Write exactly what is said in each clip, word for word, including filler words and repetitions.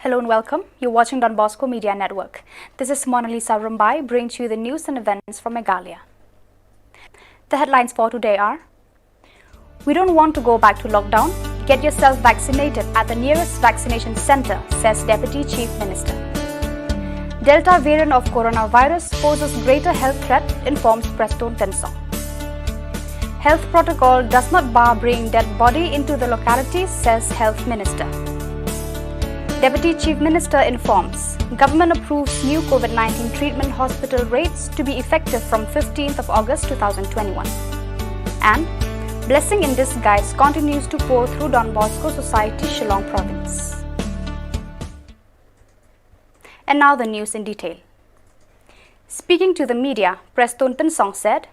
Hello and welcome. You're watching Don Bosco Media Network. This is Monalisa Rumbai, bringing to you the news and events from Meghalaya. The headlines for today are: We don't want to go back to lockdown. Get yourself vaccinated at the nearest vaccination center, says Deputy Chief Minister. Delta variant of coronavirus poses greater health threat, informs Prestone Tynsong. Health protocol does not bar bringing dead body into the locality, says Health Minister. Deputy Chief Minister informs, government approves new COVID nineteen treatment hospital rates to be effective from fifteenth of August two thousand twenty-one. And blessing in disguise continues to pour through Don Bosco Society, Shillong Province. And now the news in detail. Speaking to the media, Prestone Tynsong said,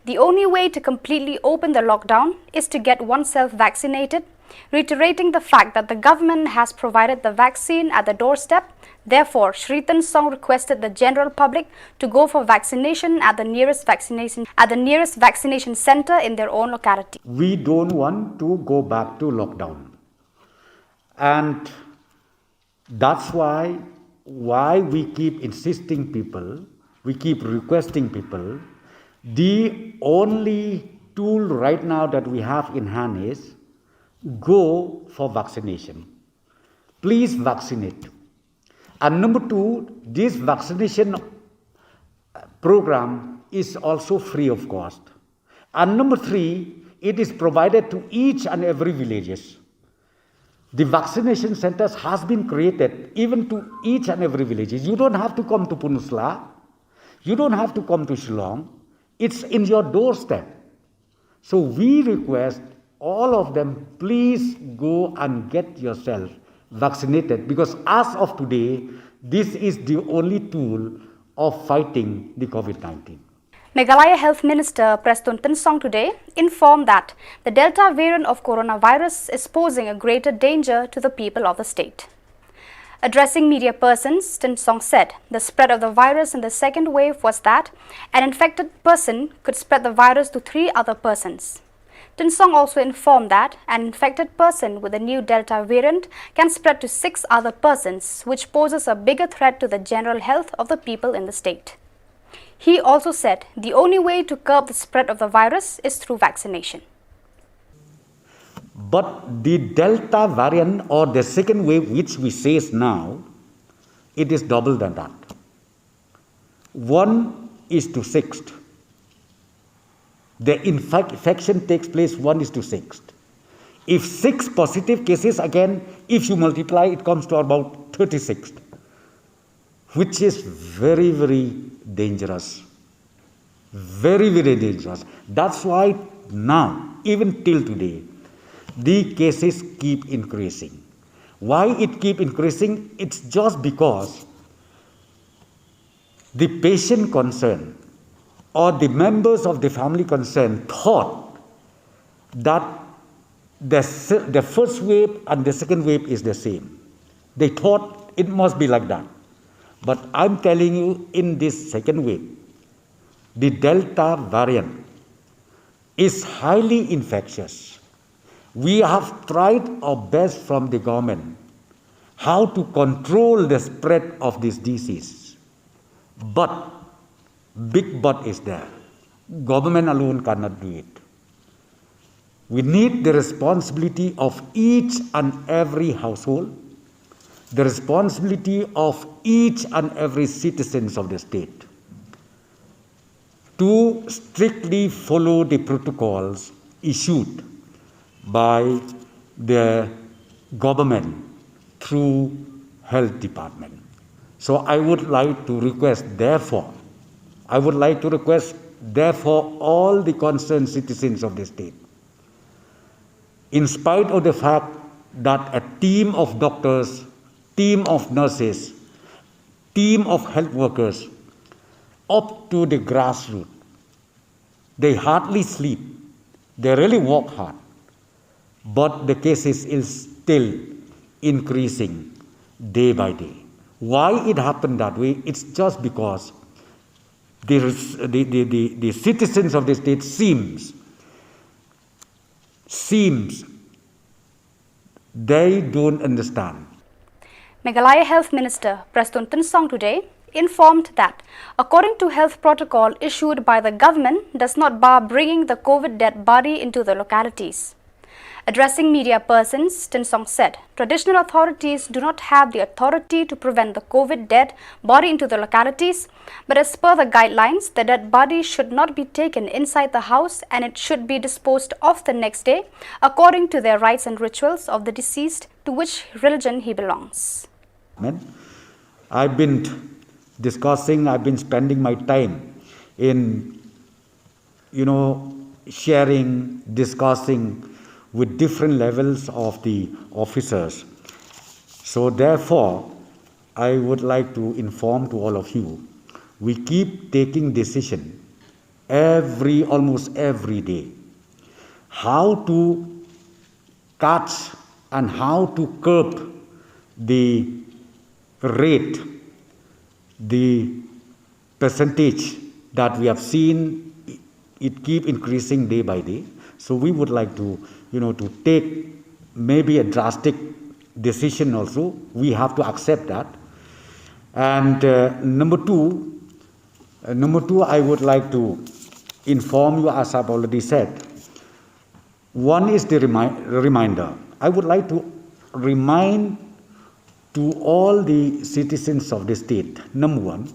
the only way to completely open the lockdown is to get oneself vaccinated, reiterating the fact that the government has provided the vaccine at the doorstep. Therefore, Shri Tynsong requested the general public to go for vaccination at the nearest vaccination at the nearest vaccination center in their own locality. We don't want to go back to lockdown. And that's why, why we keep insisting people, we keep requesting people, the only tool right now that we have in hand is go for vaccination. Please vaccinate. And number two, this vaccination program is also free of cost. And number three, it is provided to each and every villages. The vaccination centers has been created even to each and every villages. You don't have to come to Pynursla. You don't have to come to Shillong. It's in your doorstep. So we request all of them, please go and get yourself vaccinated, because as of today, this is the only tool of fighting the COVID nineteen. Meghalaya Health Minister Prestone Tynsong today informed that the Delta variant of coronavirus is posing a greater danger to the people of the state. Addressing media persons, Tynsong said the spread of the virus in the second wave was that an infected person could spread the virus to three other persons. Tynsong also informed that an infected person with the new Delta variant can spread to six other persons, which poses a bigger threat to the general health of the people in the state. He also said the only way to curb the spread of the virus is through vaccination. But the Delta variant, or the second wave, which we face now, it is double than that. One is to six. The infec-, infection takes place one is to six. If six positive cases, again, if you multiply, it comes to about thirty-six, which is very, very dangerous. Very, very dangerous. That's why now, even till today, the cases keep increasing. Why it keep increasing? It's just because the patient concerned or the members of the family concerned thought that the, se-, the first wave and the second wave is the same. They thought it must be like that. But I'm telling you, in this second wave, the Delta variant is highly infectious. We have tried our best from the government how to control the spread of this disease. But big but is there. Government alone cannot do it. We need the responsibility of each and every household, the responsibility of each and every citizens of the state to strictly follow the protocols issued by the government through health department. So I would like to request, therefore, I would like to request, therefore, all the concerned citizens of the state, in spite of the fact that a team of doctors, team of nurses, team of health workers, up to the grassroots, they hardly sleep. They really work hard. But the cases is still increasing day by day. Why it happened that way? It's just because the, the, the, the, the citizens of the state seems, seems they don't understand. Meghalaya Health Minister Prestone Tynsong today informed that, according to health protocol issued by the government, does not bar bringing the COVID dead body into the localities. Addressing media persons, Tynsong said traditional authorities do not have the authority to prevent the COVID dead body into the localities, but as per the guidelines, the dead body should not be taken inside the house and it should be disposed of the next day according to their rites and rituals of the deceased, to which religion he belongs. I've been discussing, I've been spending my time in, you know, sharing, discussing with different levels of the officers. So therefore, I would like to inform to all of you, we keep taking decision every, almost every day, how to cut and how to curb the rate, the percentage that we have seen it keep increasing day by day. So we would like to, you know, to take maybe a drastic decision also. We have to accept that. And uh, number two, uh, number two, I would like to inform you, as I've already said, one is the reminder. I would like to remind to all the citizens of the state. Number one,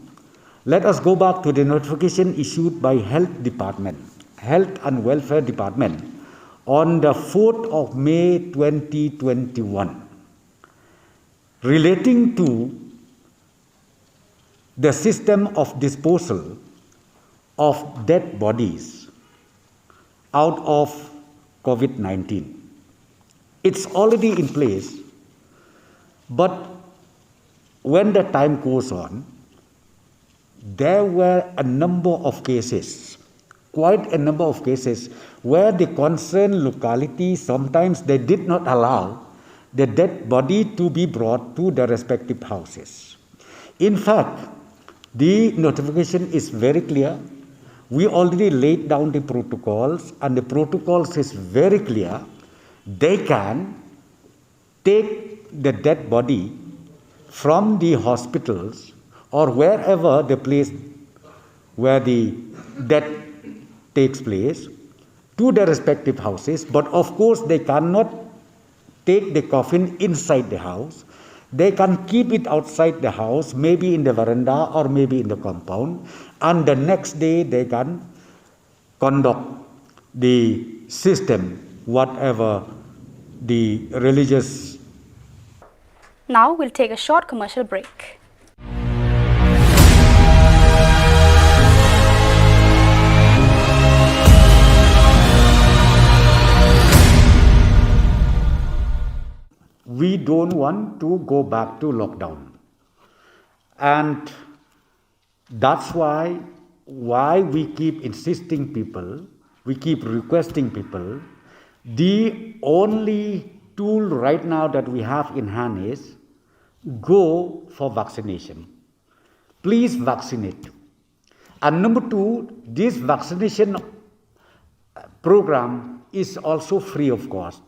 let us go back to the notification issued by Health Department, Health and Welfare Department, on the fourth of May twenty twenty-one, relating to the system of disposal of dead bodies out of COVID nineteen. It's already in place, but when the time goes on, there were a number of cases, quite a number of cases, where the concerned locality, sometimes they did not allow the dead body to be brought to the respective houses. In fact, the notification is very clear. We already laid down the protocols, and the protocols is very clear. They can take the dead body from the hospitals or wherever the place where the death takes place to their respective houses. But of course, they cannot take the coffin inside the house. They can keep it outside the house, maybe in the veranda or maybe in the compound, and the next day they can conduct the system, whatever the religious. Now we'll take a short commercial break. We don't want to go back to lockdown. And that's why, why we keep insisting people, we keep requesting people, the only tool right now that we have in hand is go for vaccination. Please vaccinate. And number two, this vaccination program is also free of cost.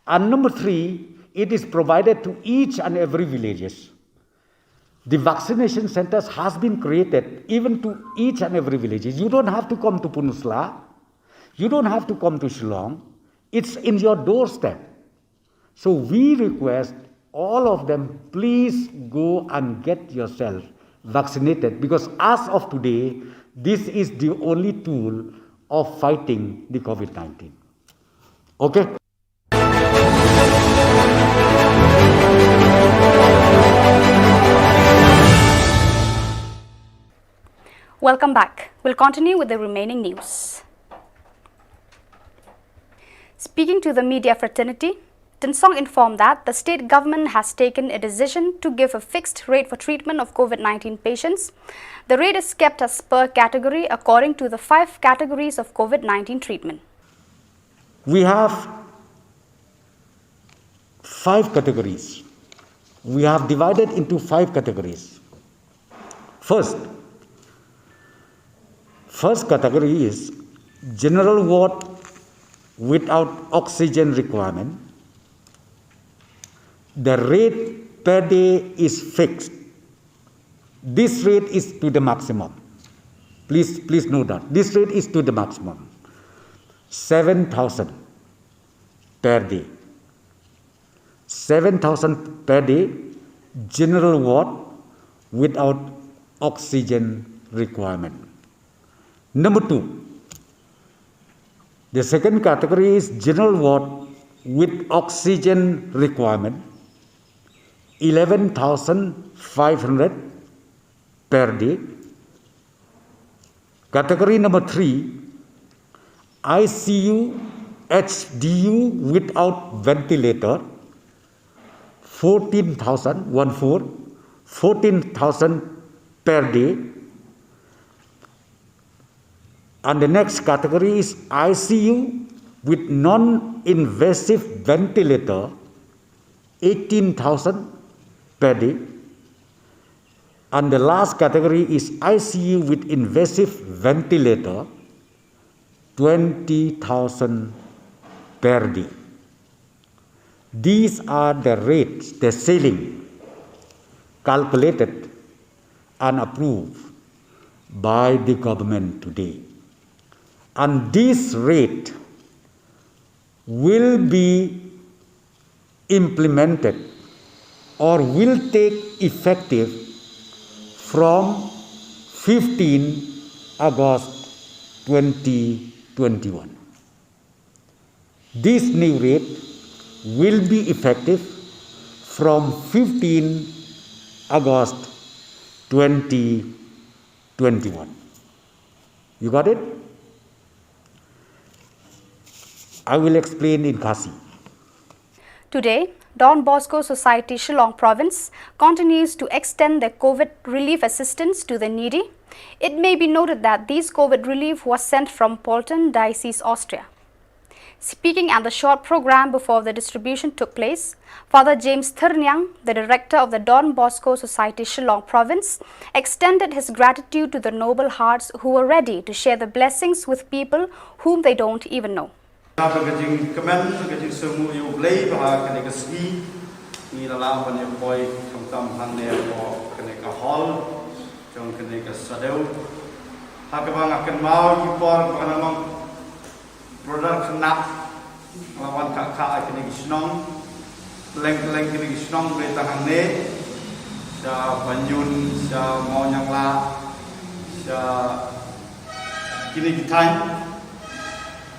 And number three, it is provided to each and every villages. The vaccination centers has been created even to each and every village. You don't have to come to Pynursla. You don't have to come to Shillong. It's in your doorstep. So we request all of them, please go and get yourself vaccinated, because as of today, this is the only tool of fighting the COVID nineteen. Okay? Welcome back. We'll continue with the remaining news. Speaking to the media fraternity, Tynsong informed that the state government has taken a decision to give a fixed rate for treatment of COVID nineteen patients. The rate is kept as per category according to the five categories of COVID nineteen treatment. We have five categories. We have divided into five categories. First, first category is general ward without oxygen requirement. The rate per day is fixed. This rate is to the maximum. Please, please note that. This rate is to the maximum. Seven thousand per day. Seven thousand per day, general ward without oxygen requirement. Number two, the second category is general ward with oxygen requirement, eleven thousand five hundred per day. Category number three, I C U, H D U without ventilator, fourteen thousand, one four, fourteen thousand per day. And the next category is I C U with non-invasive ventilator, eighteen thousand per day. And the last category is I C U with invasive ventilator, twenty thousand per day. These are the rates, the ceiling, calculated and approved by the government today. And this rate will be implemented or will take effective from fifteen August twenty twenty-one. This new rate will be effective from fifteen August twenty twenty-one. You got it? I will explain in Khasi. Today, Don Bosco Society Shillong Province continues to extend their COVID relief assistance to the needy. It may be noted that this COVID relief was sent from Polton, Diocese Austria. Speaking at the short program before the distribution took place, Father James Thyrniang, the director of the Don Bosco Society Shillong Province, extended his gratitude to the noble hearts who were ready to share the blessings with people whom they don't even know. Ka jingkmen, ka jingsngew ïa U Blei ba ha kane ka sngi ngi la lah ban ïa poi khamtam hangne hapoh kane ka hall jong kane ka shadow. Ha kaba nga kynmaw ki por ba nga long brother khynnah, nga la wan kha kha ha kine ki shnong, leng leng kine ki shnong ba dei tang hangne, sha Banjul, sha Mawniangla, sha kine ki thaiñ.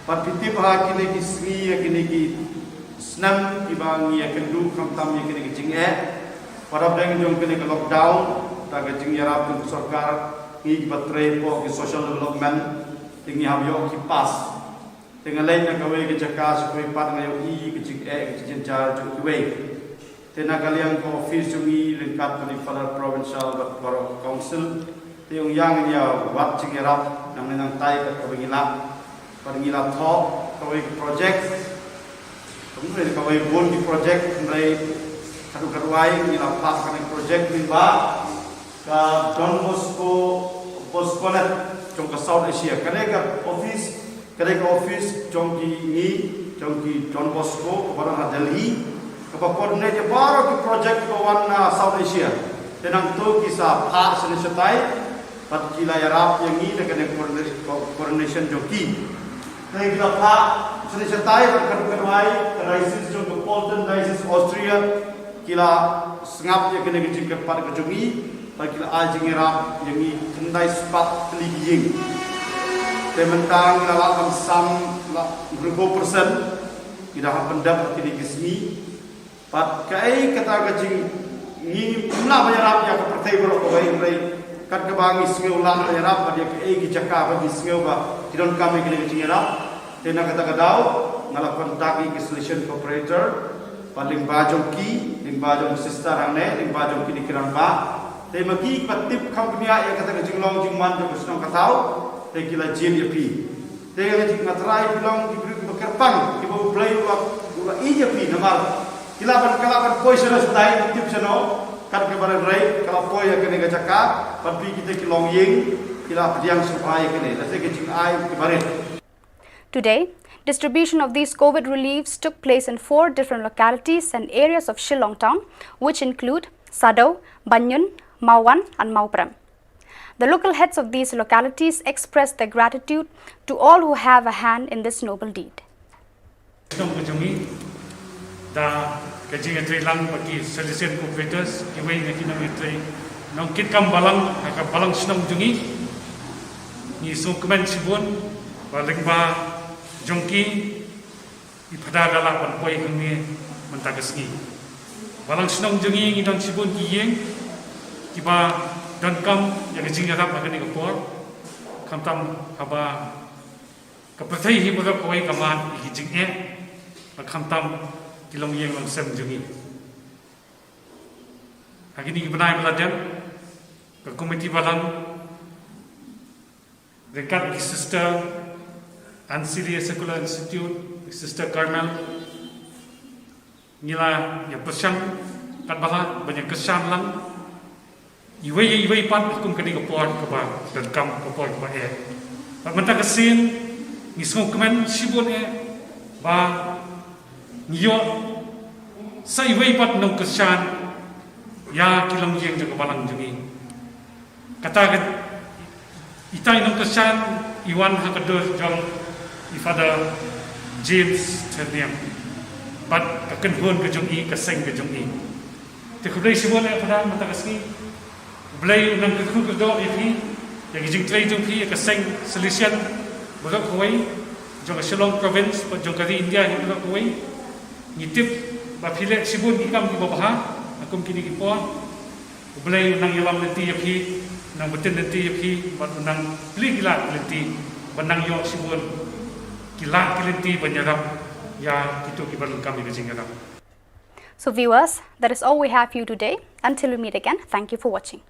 Bad phi tip ha kine ki sngi, ha kine ki snem kiba ngi ïakynduh khamtam ïa kine ki jingeh, bad hapdeng jong kine ki lockdown, da ka jingïarap jong ka sorkar, ngi kiba trei hapoh ki social development, te ngi hap ïoh ki pass. Te nga leit na kawei ka jaka sha kawei pat nga ïohi ka jingeh ka jingjynjar jong kiwei. Te na ka liang ka office jong ngi ryngkat bad i Father Provincial bad baroh ka council, te ong ïa ngin ïa wad jingïarap nangne nangtai kat kaba ngi lah. Bad ngi la thoh kawei ka project, kumne kawei bun ki project, hynrei katto katto wai ngi la phah kane ka project lyngba ka Don Bosco Bosconet jong ka South Asia. Kane ka office, kane ka office jong ki ngi, jong ki Don Bosco kaba don ha Delhi, kaba coordinate ïa baroh ki project kiba wan na South Asia. Te nangta ki sa phah shane shatai bad ki la ïarap ïa ngi da kane ka coordination jong ki. Te ki la phah shane shatai bad katto katto wai ka diocese jong ka Polton Diocese Austria ki la sngap ïa kane ka jingkyrpad ka jong ngi bad ki la ai jingïarap ïa ngi khyndai spah tylli ki ïing. Te mynta ngi la lah ban sam la hynriew percent ngi da hap pyndep ha kine ki sngi. Bad kaei kata ka jing, ngi ym lah ban ïarap ïa ka pyrthei baroh kawei, hynrei kat kaba ngi sngew lah ban ïarap bad ïa kaei ki jaka ba ngi sngew ba ki donkam ïa kine ki jingïarap. Te na kata ka daw nga la contact ïa ki station operator bad lyngba jong ki, lyngba jong sister hangne, lyngba jong kine ki rangbah. Te ma ki kiba tip kham bniah ïa kata ka jinglong jingman jong ka shnong ka thaw, te ki la jied ïa phi. Te nga tharai phi long ki briew kiba kyrpang, kiba U Blei u la, u la ïeit ïa phi namar ki lah ban, ka lah ban poi shano shatai, tip shano, kat kaba hynrei ka la poi ha kane ka jaka. Bad phi kita ki longïing ki la pdiang sngewbha ïa kane. Lehse ka jingai kiba rit. Today, Distribution of these COVID reliefs took place in four different localities and areas of Shillong town, which include Sadao, Banyun, Mawwan, and Mawprem. The local heads of these localities expressed their gratitude to all who have a hand in this noble deed. Shnong ka jong ngi da ka jingïatreilang bad ki Salesian cooperators, kiwei na ki nongïatrei, nongkitkam balang ha ka balang shnong jong ngi. Ngi sngewkmen shibun ba lyngba jong ki, i Phadar da lah ban poi hangne mynta ka sngi. Balang shnong jong ngi, ngi don shibun ki ïing kiba donkam ïa ka jingïarap ha kane ka por. Khamtam haba ka pyrthei hi baroh kawei ka mad ïa ki jingeh, bad khamtam ki longïing longsem jong ngi. Ha kine ki bnai ba la dep, ka komiti balang ryngkat ki Sister Anne Sealy Secular Institute, Sister Carmel, ngi la ïa pyrshang katba lah ban ïa kyrshan lang iwei ïa iwei pat ha kum kane ka por kaba donkam, ka por kaba eh. Bad mynta ka sien ngi sngewkmen shibun eh ba ngi ïoh sa iwei pat nongkyrshan ïa ki longïing jong ka balang jong ngi. Kata ka, ita i nongkyrshan i wan ha ka dur jong i Father James Tyrniang bad ka kynhun ka jong i, ka seng ka jong i. Te khublei shibun eh Father mynta ka sngi. U Blei un nang kyrkhu kyrdoh ïa phi, ïa ki jingtrei jong phi, ïa ka seng Salesian baroh kawei jong ka Shillong Province bad jong ka ri India hi baroh kawei. Ngi tip ba phi leh shibun ki kam kiba bha ha kum kine ki por. U Blei un nang ïalam lynti ïa phi, nang btin lynti ïa phi, bad un nang plie ki lad ki lynti, bad nang ïoh shibun ki lad ki lynti ban ïarap ïa kito kiba donkam ïa ka jingïarap. So viewers, that is all we have for you today. Until we meet again, thank you for watching.